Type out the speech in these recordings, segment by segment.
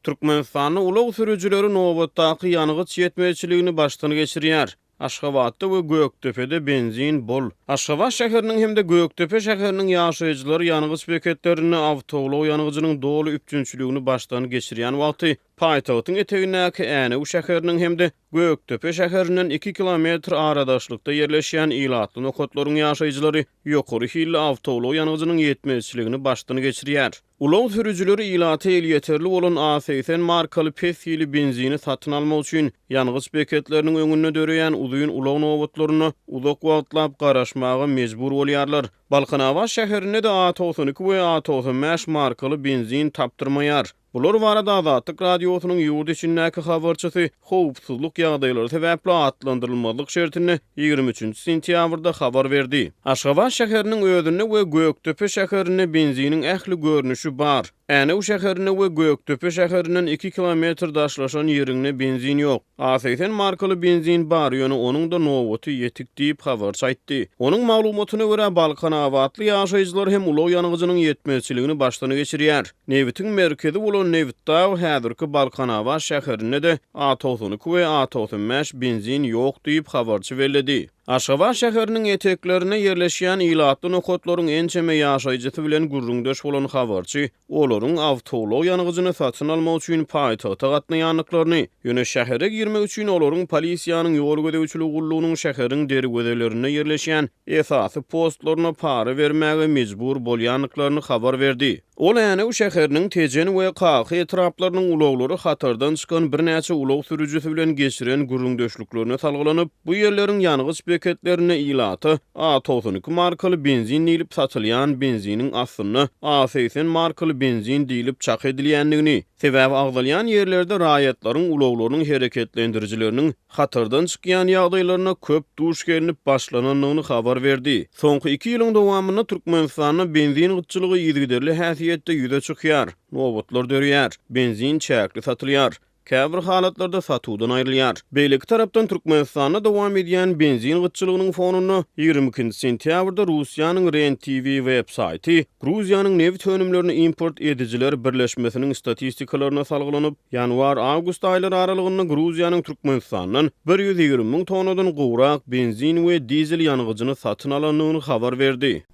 Türkmenistanda ulag sürüjileri nobatdaky ýangyç ýetmezçiligini başdan geçirýär. Aşgabatda we Gökdepede benzin bol. Aşgabat şäheriniň hem-de Gökdepe şäheriniň ýaşaýjylary ýangyç beketlerinde awtoulag ýangyjynyň doly üpjünçiligini başdan geçirýän wagty, paýtagtyň etegindäki Änew şäheriniň hem-de Gökdepe şäherinden iki kilometr aradaşlykda ýerleşýän ilatly nokatlaryň ýaşaýjylary ýokary hilli awtoulag ýangyjynyň ýetmezçiligini başdan geçirýär. Ulag sürüjileri ilata elýeterli bolan A 80 markaly pes hili benzini satyn almak üçin ýangyç beketleriniň öňünde döreýän uzyn ulag nobatlarynda uzak wagtlap garaşmaga mejbur bolýarlar. Balkanabat şäherinde-de A 92 we A 95 markaly benzin tapdyrmaýar. Bular barada Azatlyk Radiosynyň ýurt içindäki habarçysy howpsuzlyk ýagdaýlary sebäpli atlandyrylmazlyk şertinde 23 sentýabrda habar berdi. Aşgabat şäheriniň özünde we Gökdepe şäherinde benziniň ähli görnüşi bar. Änew şäherinde we Gökdepe şäherinden iki kilometr daşlaşan ýeriňde benzin ýok. A 80 markaly benzin bar, ýöne onuň-da nobaty ýetik diýip, habarçy aýtdy. Onuň maglumatyna görä, balkanabatly ýaşaýjylar hem ulag ýangyjynyň ýetmezçiligini başdan geçirýär. Nebitiň merkezi bolan Nebitdag häzirki Balkanabat şäherinde-de A 92 we A 95 benzin ýok diýip, habarçy belledi. Aşgabat şäheriniň eteklerinde ýerleşýän ilatly nokatlaryň ençeme ýaşaýjysy bilen gürrüňdeş bolan habarçy olaryň awtoulag ýangyjyny satyn almak üçin paýtagta gatnaýandyklaryny, ýöne şähere girmek üçin olaryň polisiýanyň ýol gözegçiligi gullugynyň şäheriň derwezelerinde ýerleşýän esasy postlaryna para bermäge mejbur bolýandyklaryny habar berdi. Ol Änew şäheriniň Tejen we Kaka etraplarynyň ulaglary hatardan çykan birnäçe ulag sürüjisi bilen geçiren gürrüňdeşliklerine salgylanyp, bu ýerleriň ýangyç beketlerinde ilata A 92 markaly benzin diýlip satylýan benziniň aslynda A 80 markaly benzin diýlip çak edilýändigini, sebäbi agzalýan ýerlerde raýatlaryň ulaglarynyň hereketlendirijileriniň hatardan çykýan ýagdaýlaryna köp duş gelnip başlanandygyny habar berdi. Soňky iki ýylyň dowamynda Türkmenistanda benzin gytçylygy yzygiderli häsiýetde ýüze çykýar, nobatlar döreýär, benzin çäkli satylýar, käbir halatlarda satuwdan aýrylýar. Beýleki tarapdan, Türkmenistanda dowam edýän benzin gytçylygynyň fonunda, 22-nji sentýabrda Russiýanyň Ren TV web saýty Gruziýanyň nebit önümlerini import edijiler birleşmesiniň statistikalaryna salgylanyp, Ýanwar-awgust aýlary aralygynda Gruziýanyň Türkmenistandan 120 müň tonnadan gowrak benzin we dizel ýangyjyny satyn alandygyny habar berdi.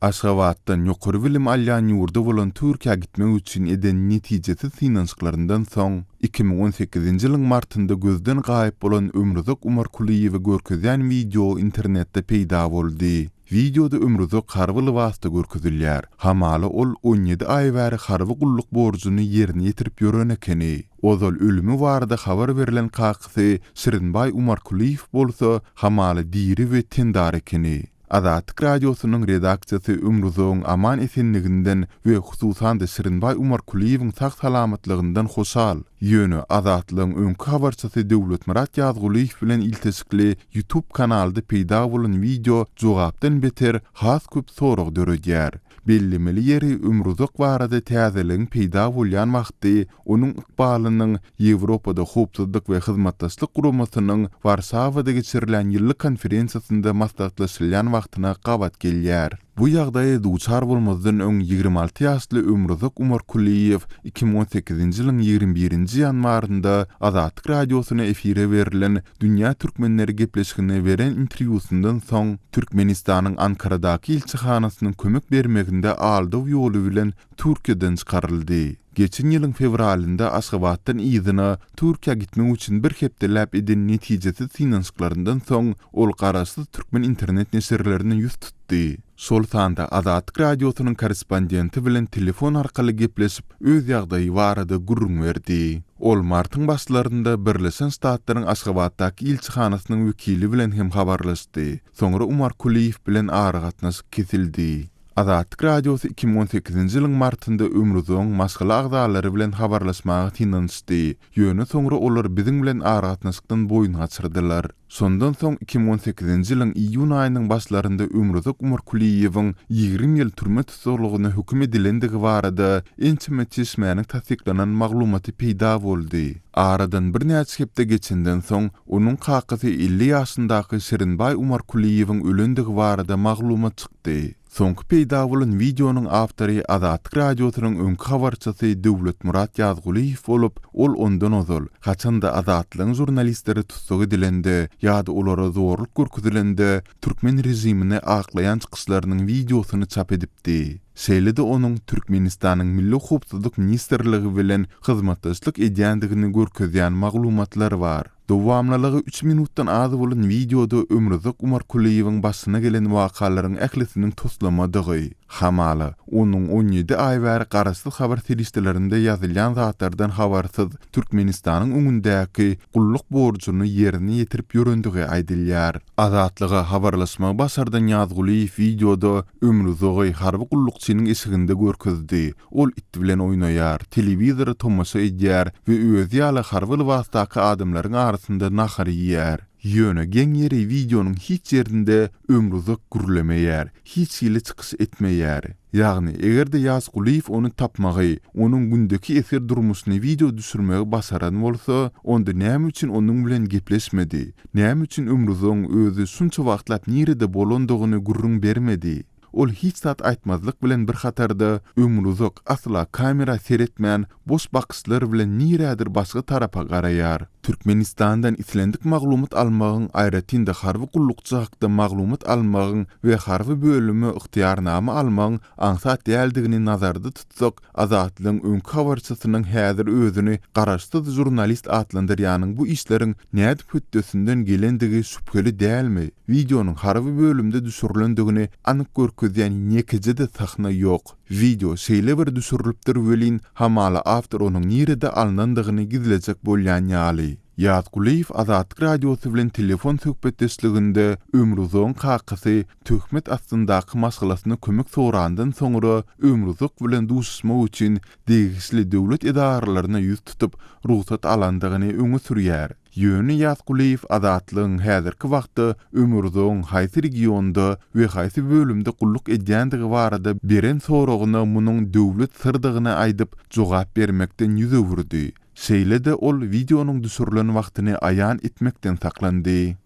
Aşgabatdan ýokary bilim alýan ýurdy bolan Türkiýä gitmek üçin eden netijesiz synanyşyklaryndan soň, 2018-nji ýylyň martynda gözden gaýyp bolan Ömruzak Umarkulyýewi görkezýän wideo internetde peýda boldy. Wideoda Ömruzak harby lybasda görkezilýär. Hamala ol 17 aý bäri harby gulluk borjuny ýerine ýetirip ýören ekeni. Ozal ölümi barada habar berlen kakasy Şirinbaý Umarkulyýew bolsa hamala diri we tendar ekeni. Azatlyk Radiosynyň redaksiýasy Ömruzagyň aman-esenliginden we hususan-da Şirinbaý Umarkulyýewiň sag-salamatlygyndan hoşal. Ýöne Azatlygyň öňki habarçysy Döwletmyrat Ýazgulyýew bilen ilteşikli YouTube kanalda peýda bolan wideo jogapdan beter has köp sorag döredýär. Bellemeli ýeri Ömruzak barada täzeligiň peýda bolýan wagty onuň ykbalynyň Ýewropada Howpsuzlyk we Hyzmatdaşlyk Guramasynyň Warşawada geçirilýän ýyllyk konferensiýasynda maslahatlaşylýan wagtyna gabat gelýär. Bu ýagdaýa duçar bolmazdan öň 26 ýaşly Ömruzak Umarkulyýew 2018-nji ýylyň 21-nji ýanwarynda Azatlyk Radiosyna efire berlen Dünýä türkmenleri gepleşigine beren interwýusyndan soň, Türkmenistanyň Ankaradaky ilçihanasynyň kömek bermeginde aldaw ýoly bilen Türkiýeden çykaryldy. Geçen ýylyň fewralynda Aşgabatdan yzyna Türkiýä gitmek üçin bir hepdeläp eden netijesiz synanyşyklaryndan soň, ol garaşsyz türkmen internet neşirlerine ýüz tutdy. Şol sanda Azatlyk Radiosynyň korrespondenti bilen telefon arkaly gepleşip, öz ýagdaýy barada gürrüň berdi. Ol martyň başlarynda Birleşen Ştatlaryň Aşgabatdaky ilçihanasynyň wekili bilen hem habarlaşdy. Soňra Umar Kulyýew bilen aragatnaşyk kesildi. Azatlyk Radiosy 2018-nji ýylyň martynda Ömrüzogyň maşgala agzalary bilen habarlaşmaga synanyşdy, ýöne soňra olar biziň bilen aragatnaşykdan boýun gaçyrdylar. Şondan soň 2018-nji ýylyň iýun aýynyň başlarynda Ömruzak Umarkulyýewiň 20 ýyl türme tussaglygyna höküm edilendigi barada ençeme çeşmäniň tassyklanan maglumaty peýda boldy. Aradan birnäçe hepde geçenden soň, onuň kakasy 50 ýaşyndaky Şirinbaý Umarkulyýewiň ölendigi barada maglumat çykdy. Soňky peýda bolan wideonyň awtory Azatlyk Radiosynyň öňki habarçysy Döwletmyrat Ýazgulyýew bolup, ol ondan ozal, haçan-da Azatlygyň žurnalistleri tussag edilende ýa-da olara zorluk görkezilende, türkmen režimini aklaýan çykyşlarynyň wideosyny çap edipdi. Şeýle-de onuň Türkmenistanyň Milli howpsuzlyk ministrligi bilen hyzmatdaşlyk edýändigini görkezýän maglumatlar bar. Dowamlylygy üç minutdan az bolan wideoda Ömruzak Umarkulyýewiň başyna gelen wakalaryň ählisiniň toslamadygy, hamala, onuň 17 aý bäri garaşsyz habar serişdelerinde ýazylýan zatlardan habarsyz Türkmenistanyň öňündäki gulluk borjuny ýerine ýetirip ýörendigi aýdylýar. Azatlyga habarlaşmagy başardan Ýazgulyýew wideoda Ömrüzagy harby gullukçynyň eşiginde görkezdi. Ol it bilen oýnaýar, telewizora tomaşa edýär we özi ýaly harby lybasdaky adamlaryň arasynda nahar iýýär. Ýöne geň ýeri wideonyň hiç ýerinde Ömruzak gürlemeýär, hiç hili çykyş etmeýär. Ýagny, eger-de Ýazgulyýew ony tapmagy, onuň gündeki esger durmuşyny wideo düşürmegi başaran bolsa, onda näme üçin onuň bilen gepleşmedi? Näme üçin Ömrüzagyň özi şunça wagtlap nirede bolandygyny gürrüň bermedi? Ol hiç zat aýtmazlyk bilen bir hatarda, Ömruzak asla kamera seretmän, boş bakyşlar bilen nirädir başga tarapa garaýar. Türkmenistandan islendik maglumat almagyň, aýratyn-da harby gullukçy hakda maglumat almagyň we harby bölüme ygtyýarnama almagyň aňsat däldigini nazarda tutsak, Azatlygyň öňki habarçysynyň häzir özüni garaşsyz žurnalist atlandyrýanyň bu işleriň nädip hötdesinden gelendigi şübheli dälmi? Wideonyň harby bölümde düşürilendigini anyk görkezýän ýekeje-de sahna ýok. Wideo şeýle bir düşürilipdir welin, hamala awtor onuň nirede alnandygyny gizlejek bolýan ýaly. Ýazgulyýew Azatlyk Radiosy bilen telefon söhbetdeşliginde Ömrüzagyň kakasy töhmet astyndaky maşgalasyna kömek sorandan soňra Ömruzak bilen duşuşmak üçin degişli döwlet edaralaryna ýüz tutup, rugsat alandygyny öňe sürýär. Ýöne Ýazgulyýew Azatlygyň häzirki wagtda Ömürzagyň haýsy regionda we haýsy bölümde gulluk edýändigi barada beren soragyna munuň döwlet syrdygyny aýdyp, jogap bermekden ýüz öwürdi. Şeýle-de ol wideonyň düşürilen wagtyny aýan etmekden saklandy.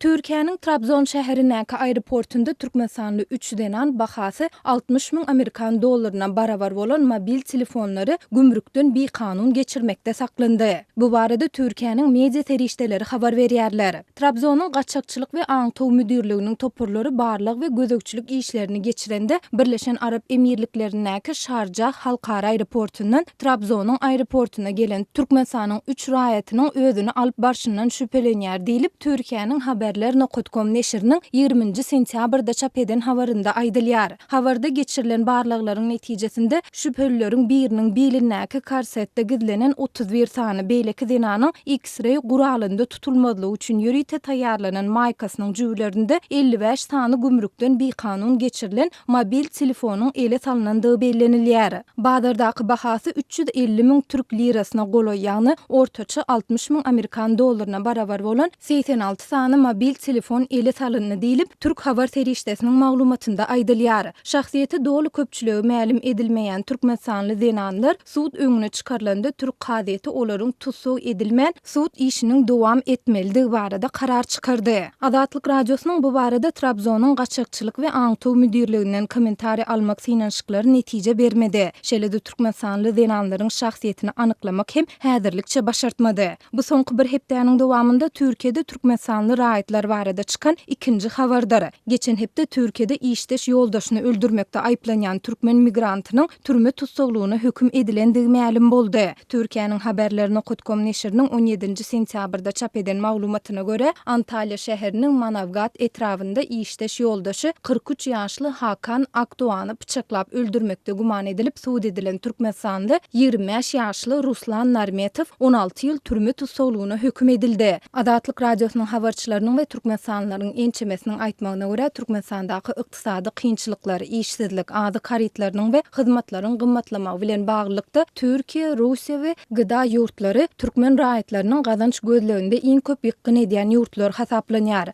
Türkiýäniň Trabzon şäherindäki aeroportunda türkmenistanly üç zenan bahasy 60 müň amerikan dollaryna barabar bolan mobil telefonlary gümrükden bikanun geçirmekde saklandy. Bu barada Türkiýäniň media serişdeleri habar berýärler. Trabzonyň gaçakçylyk we aňtaw müdirliginiň toparlary barlag we gözegçilik işlerini geçirende Birleşen Arap Emirliklerindäki Şarjah halkara aeroportundan Trabzonyň aeroportuna gelen Türkmenistanyň üç raýatynyň özüni alyp barşyndan şübhelenýär diýlip, Türkiýäniň Haberler nokat kom neşiriniň ýigriminji sentýabrda çap eden habarynda aýdylýar. Habarda geçirilen barlaglaryň netijesinde, şübhelileriň biriniň bilindäki korsetde gizlenen 31 sany, beýleki zenanyň X-reý guralynda tutulmazlygy üçin ýörite taýýarlanan maýkasynyň jübülerinde 55 sany gümrükden bikanun geçirilen mobil telefonyň ele salnandygy bellenilýär. Bazardaky bahasy 350 müň türk lirasyna golaý, ýagny ortaça 60 müň amerikan dollaryna barabar bolan 86 sany mobil telefon ele salyndy diýlip, türk habar serişdesiniň maglumatynda aýdylýar. Şahsyýeti doly köpçülige mälim edilmeýän türkmenistanly zenanlar sud öňüne çykarylanda türk kazyýeti olaryň tussag edilmän, sud işiniň dowam etmelidigi barada karar çykardy. Azatlyk Radiosynyň bu barada Trabzonyň gaçakçylyk we aňtaw müdirliginden kommentariý almak synanyşyklary netije bermedi. Şeýle-de türkmenistanly zenanlaryň şahsyýetini anyklamak hem häzirlikçe başartmady. Bu soňky bir hepdäniň dowamynda Türkiýede türkmenistanly raýatlar barada çykan ikinji habardyr. Geçen hepde Türkiýede işdeş ýoldaşyny öldürmekde aýyplanýan türkmen migrantynyň türme tussaglygyna höküm edilendigi mälim boldy. Türkiýäniň Haberler nokat kom neşiriniň on ýedinji sentýabrda çap eden maglumatyna görä, Antalýa şäheriniň Manawgat etrabynda işdeş ýoldaşy 43 ýaşly Hakan Akdoany pyçaklap öldürmekde güman edilip sud edilen türkmenistanly 25 ýaşly Ruslan Narmetow 16 ýyl türme tussaglygyna höküm edildi. Azatlyk Radiosynyň habarçylarynyň we türkmenistanlylaryň ençemesiniň aýtmagyna görä, Türkmenistandaky ykdysady kynçylyklar, işsizlik, azyk harytlarynyň we hyzmatlaryň gymmatlamagy bilen baglylykda, Türkiýe, Russiýa we GDA ýurtlary türkmen raýatlarynyň gazanç gözleginde iň köp ýykgyn edýän ýurtlar hasaplanýar.